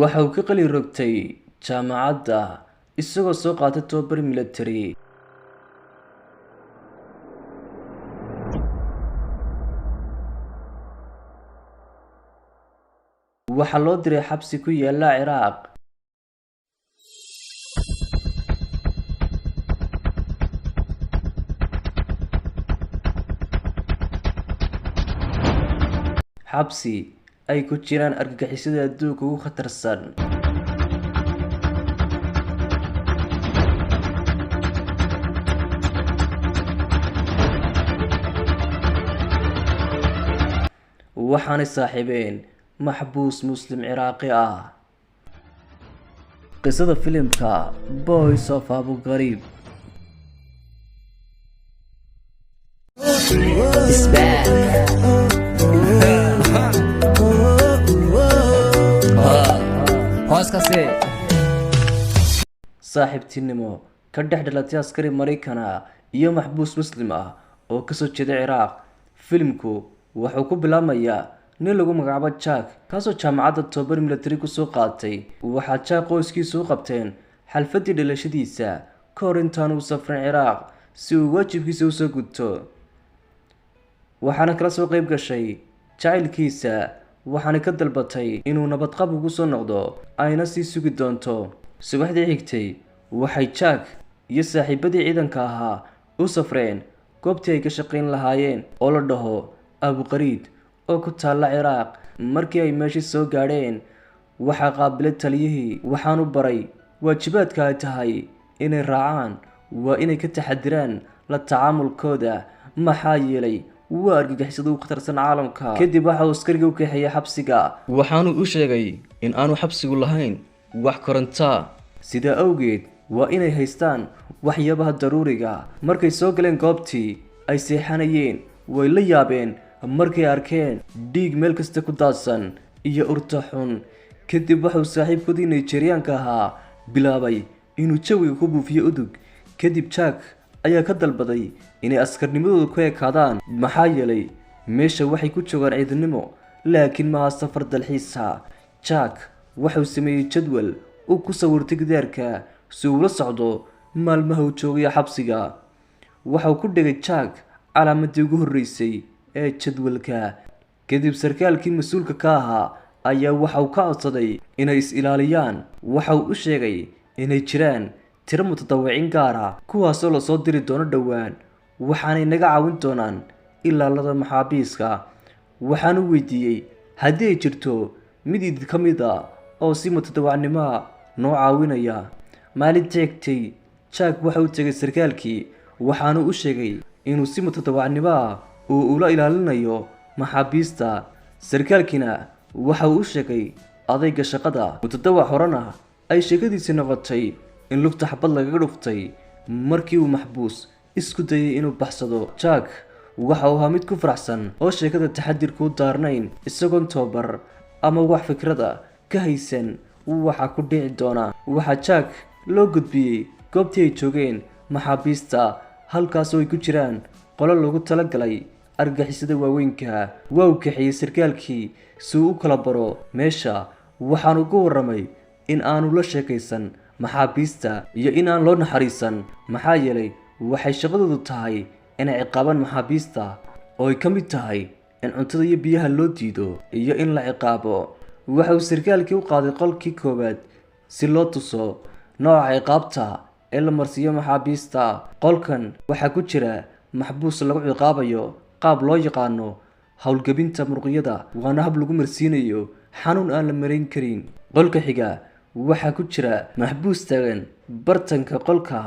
Waxa uu ka qalin rogtay jaamacadda isagoo soo qaatay tababar military. Waxaa loo diray xabsi ku yaala Ciraaq. Xabsi ay ku jiraan argagixisada adduunka ugu khatarsan. Waxaanay saaxiibeen maxbuus Muslim Ciraaqi ah. Qisada filimka Boys of Abu Ghraib. It's back. Hoos ka sii. Saaxiibtinimo ka dhex dhalatay askari Maraykan ah iyo maxbuus Muslim ah oo kasoo jeeda Ciraaq. Filimku wuxuu ku bilaabmayaa nin lagu magacaabo Jack, kaasoo jaamacadda tababar military kusoo qaatay. Waxaa Jack qoyskiisu u qabteen xalfadii dhalashadiisa ka hor intaanu u safrin Ciraaq si uu waajibkiisa usoo guto. Waxaana kala soo qayb gashay jacaylkiisa, waxaana ka dalbatay inuu nabadqab ugu soo noqdo, ayna sii sugi doonto. Subaxdii xigtay waxay Jack iyo saaxiibadii ciidanka ahaa u safreen goobtii ay ka shaqayn lahaayeen oo la dhaho Abu Ghraib oo ku taalla Ciraaq. Markii ay meeshii soo gaadheen, waxaa qaabilay taliyihii, waxaanu baray waajibaadka ay tahay inay raacaan. Waa inay ka taxadiraan la tacaamulkooda, maxaa yeelay waa argagixisada ugu khatarsan caalamka. Kadib waxa uu askariga u kaxeeyey xabsiga, waxaanu u sheegay in aanu xabsigu lahayn wax korontaa, sidaa awgeed waa inay haystaan waxyaabaha daruuriga. Markay soo galeen goobtii ay seexanayeen, way la yaabeen markay arkeen dhiig meel kasta ku daadsan iyo urta xun. Kadib waxauu saaxiibkoodii Nigerianka ahaa bilaabay inuu jawiga ku buufiyo udug. Kadib Jack ayaa ka dalbaday inay askarnimadooda ku ekaadaan, maxaa yeelay meesha waxay ku joogaan ciidannimo, laakiin maaha safar dalxiisa. Jack waxauu sameeyey jadwal uu ku sawirtay gidaarka si uu ula socdo maalmaha uu joogayo xabsiga. Waxauu ku dhigay Jack calaamadii ugu horreysay ee jadwalka. Kadib sarkaalkii mas-uulka ka ahaa ayaa waxa uu ka codsaday inay is-ilaaliyaan. Waxa uu u sheegay inay jiraan tiro mutadawicin gaar ah, kuwaasoo lasoo diri doono dhowaan, waxaanay naga caawin doonaan ilaalada maxaabiiska. Waxaanu weydiiyey haddii ay jirto mid idin ka mid a oo si mutadawacnimoa noo caawinaya. Maalintii xigtay Jack waxa uu tegay sarkaalkii, waxaanu u sheegay inuu si mutadawacnimo ah uu ula ilaalinayo maxaabiista. Sarkaalkiina waxa uu u sheegay adayga shaqada mutadawac horena ay sheekadiisii noqotay in lugta xabad lagaga dhuftay markii uu maxbuus isku dayay inuu baxsado. Jack waxa uu ahaa mid ku faraxsan oo sheekada taxadirku u daarnayn, isagoon tababar ama wax fikrada ka haysan waxa ku dhici doona. Waxaa Jack loo gudbiyey goobtii ay joogeen maxaabiista, halkaasoo ay ku jiraan qolo loogu talagalay argagixisada waaweynka. Waa uu kaxeeyey sarkaalkii si uu u kala baro meesha, waxaanu uga warramay in aanu la sheekaysan maxaabiista iyo in aan loo naxariisan, maxaa yeelay waxay shaqadoodu tahay inay ciqaabaan maxaabiista, oo ay ka mid tahay in cuntada iyo biyaha loo diido iyo in la ciqaabo. Waxa uu sarkaalkii u qaaday qolkii koowaad si loo tuso nooca ciqaabta ee la marsiiyo maxaabiista. Qolkan waxaa ku jira maxbuus lagu ciqaabayo qaab loo yaqaano howlgabinta muruqyada, waana hab lagu marsiinayo xanuun aan la marayn karin. Qolka xiga waxaa ku jira maxbuus taagan bartanka qolka,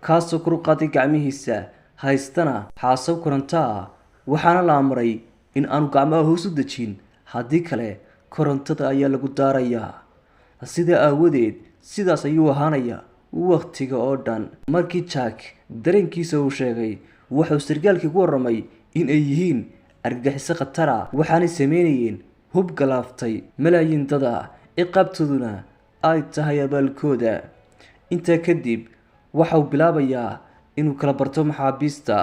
kaasoo kor u qaaday gacmihiisa, haystana xaasab koronto ah, waxaana la amray in aanu gacmaha hoos u dejin, haddii kale korontada ayaa lagu daarayaa. Sidaa aawadeed sidaas ayuu ahaanaya wakhtiga oo dhan. Markii Jack dareenkiisa uu sheegay, wuxuu sarkaalkii ku warramay in ay yihiin argagixiso khatar ah, waxaanay sameynayeen hub galaaftay malaayiin dada, ciqaabtooduna ay tahay abaalkooda. Intaa kadib waxa uu bilaabayaa inuu kala barto maxaabiista,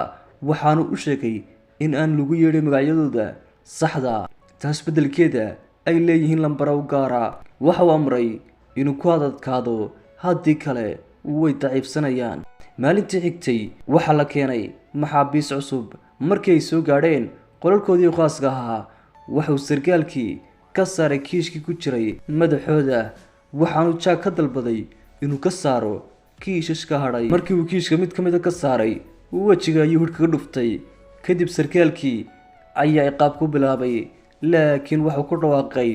waxaanu u sheegay in aan lagu yeedhin magacyadooda saxda, taas beddelkeeda ay leeyihiin lambaro u gaara. Waxa uu amray inuu ku adadkaado, haddii kale way daciifsanayaan. Maalintii xigtay waxaa la keenay maxaabiis cusub. Markii ay soo gaadheen qolalkoodii khaaska ahaa, waxauu sarkaalkii ka saaray kiishkii ku jiray madaxooda, waxaanu Jack ka dalbaday inuu ka saaro kiishashka hadhay. Markii uu kiishka mid ka mida ka saaray, wejiga ayuu hidh kaga dhuftay. Kadib sarkaalkii ayaa ciqaab ku bilaabay, laakiin waxuu ku dhawaaqay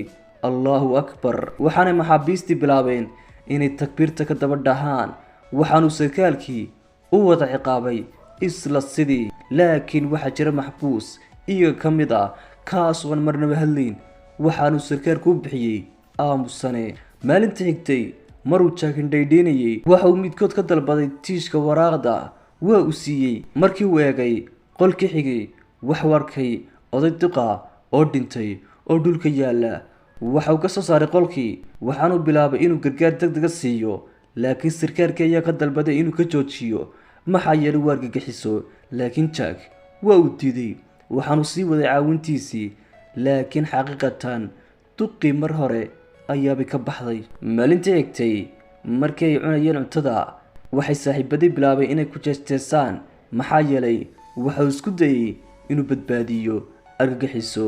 Allahu Akbar, waxaanay maxaabiistii bilaabeen inay takbiirta ka daba dhahaan. Waxaanuu sarkaalkii u wada ciqaabay isla sidii, laakiin waxaa jira maxbuus iyaga ka mid ah kaas oon marnaba hadlayn, waxaanuu sarkaalku u bixiyey Aamusane. Maalintii xigtay maruu Jack indhaydhaynayay, waxa uu midkood ka dalbaday tiishka waraaqda. Waa uu siiyey. Markii uu eegay qolkii xigay, waxuu arkay oday duqa oo dhintay oo dhulka yaalla. Waxa uu ka soo saaray qolkii, waxaanuu bilaabay inuu gargaar degdega siiyo, laakiin sarkaalkii ayaa ka dalbaday inuu ka joojiyo, maxaa yeelay waa argagixiso. Laakiin Jack waa uu diiday, waxaanuu sii waday caawintiisii, laakiin xaqiiqatan duqii mar hore ayaabay ka baxday. Maalintii xigtay markii ay cunayeen cuntada, waxay saaxiibadii bilaabay inay ku jeesteesaan, maxaa yeelay waxauu isku dayey inuu badbaadiyo argagixiso,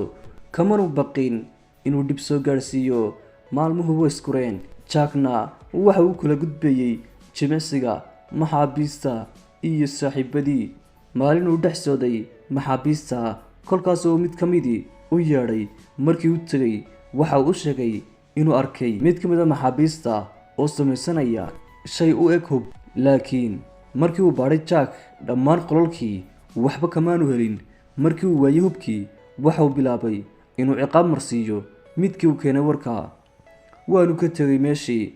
kamanu baqin inuu dhib soo gaadhsiiyo. Maalmuhu way iskureen. Jackna waxa uu kala gudbayey jimicsiga maxaabiista iyo saaxiibadii. Maalin uu dhex socday maxaabiista, kolkaas oo mid ka midii u yeedhay. Markii u tegay, waxa uu u sheegay inuu arkay mid ka mid a maxaabiista oo samaysanaya shay u eg hub, laakiin markii uu baadhay Jack dhammaan qolalkii, waxba kamaanu helin. Markii uu waayey hubkii, waxa uu bilaabay inuu ciqaab marsiiyo midkii uu keenay warka, waanu ka tegay meeshii.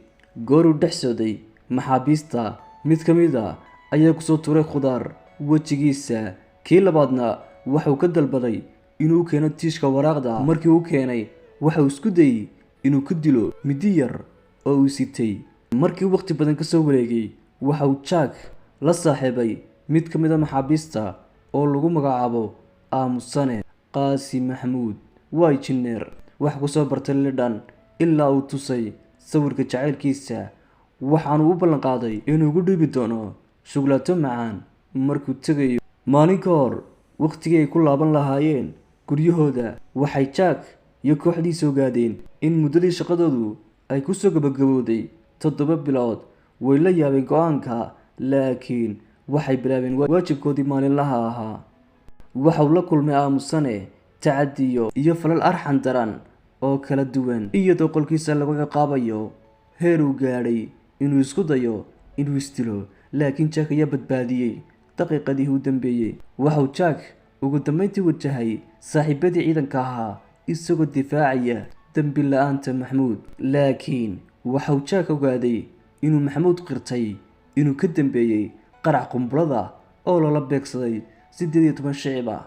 Gooruu dhex socday maxaabiista, mid ka mid a ayaa kusoo tuuray khudaar wejigiisa. Kii labaadna waxauu ka dalbaday inuu keeno tiishka waraaqda. Markii uu keenay, waxauu isku dayey inuu ku dilo midi yar oo uu sitay. Markii waqti badan ka soo wareegay, waxa uu Jack la saaxiibay mid ka mid a maxaabiista oo lagu magacaabo Aamusane Qaasi Maxamuud. Waa injineer wax ku soo bartay London, ilaa uu tusay sawirka jacaylkiisa, waxaanu u ballanqaaday inuu ugu dhiibi doono shukulaato macaan markuu tegayo. Maalin ka hor waqtigii ay ku laaban lahaayeen guryahooda, waxay Jack iyo kooxdiisa ogaadeen in muddadii shaqadoodu ay ku soo gabagabowday 7 bilood. Way la yaabeen go-aanka, laakiin waxay bilaabeen waajibkoodii maalinlaha ahaa. Waxauu la kulmay Aamusane tacadiyo iyo falal arxan daran oo kala duwan, iyadoo qolkiisa lagu ciqaabayo, heer uu gaadhay inuu isku dayo inuu isdilo, laakiin Jack ayaa badbaadiyey daqiiqadihii u dambeeyey. Waxauu Jack ugu dambeyntii wajahay saaxiibadii ciidanka ahaa isagoo difaacaya dembi la-aanta Maxamuud, laakiin waxauu Jack ogaaday inuu Maxamuud qirtay inuu ka dambeeyey qarax qumbulada oo loola beegsaday 18 shicib ah.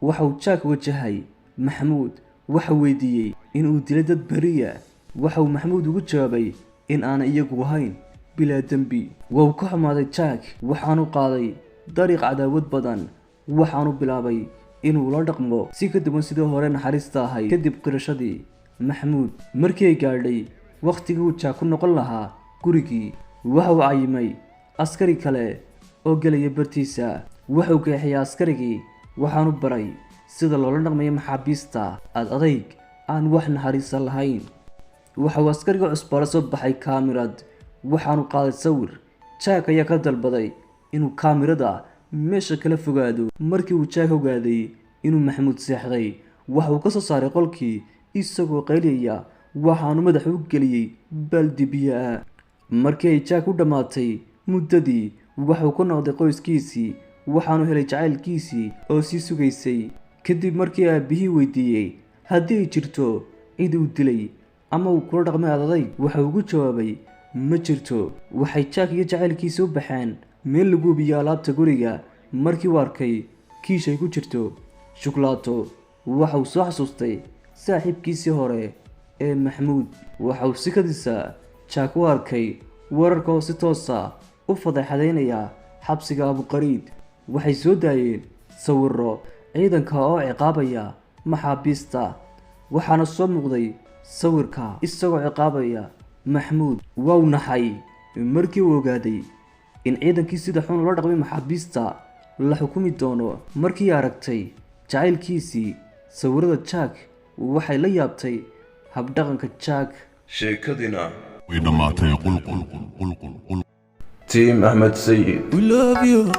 Waxauu Jack wajahay Maxamuud, waxa weydiiyey inuu dilay dad beriya. Waxauu Maxamuud ugu jawaabay in aanay iyagu ahayn bilaa dembi. Waa uu ka xumaaday Jack, waxaanu qaaday dariiq cadaawad badan, waxaanu bilaabay inuu la dhaqmo si ka duwan sidii hore naxariista ahayd. Kadib qirashadii Maxamuud, markii ay gaadhay wakhtigii uu Jack ku noqon lahaa gurigii, waxa uu cayimay askari kale oo gelaya bartiisa. Waxauu keexiyay askarigii, waxaanu baray sida loola dhaqmayo maxaabiista aad adayg aan wax naxariisa lahayn. Waxa uu askariga cusbaala soo baxay kaamirad, waxaanu qaaday sawir. Jack ayaa ka dalbaday inuu kaamirada meesha kala fogaado. Markii uu Jack ogaaday inuu Maxamuud seexday, waxa uu ka soo saaray qolkii isagoo qayliyaya, waxaanu madaxa u geliyey baaldi biyo ah. Markii ay Jack u dhammaatay muddadii, waxuu ku noqday qoyskiisii, waxaanu helay jacaylkiisii oo sii sugaysay. Kadib markii aabihii weydiiyey haddii ay jirto cid uu dilay ama uu kula dhaqmay adadayg, waxa ugu jawaabay ma jirto. Waxay Jack iyo jacaylkiisa u baxeen meel lagu hubiyo alaabta guriga. Markii uu arkay kiish ay ku jirto shukulaato, waxa uu soo xasuustay saaxiibkiisii hore ee Maxamuud. Waxa uu si kadisa Jack u arkay wararka oo si toosa u fadeexadeynaya xabsiga Abuqariid. Waxay soo daayeen sawiro ciidanka oo ciqaabaya maxaabiista, waxaana soo muuqday Sawirka isagoo ciqaabaya Maxmuud. Waa uu naxay markii uu ogaaday in ciidankii sida xun ula dhaqmay maxaabiista la xukumi doono. Markii aragtay jacaylkiisii sawirada Jack, waxay la yaabtay habdhaqanka Jack. Sheekadina way dhammaatay. Qulqul, qulqul, qulqul. Team Axmed Sayid. We love you.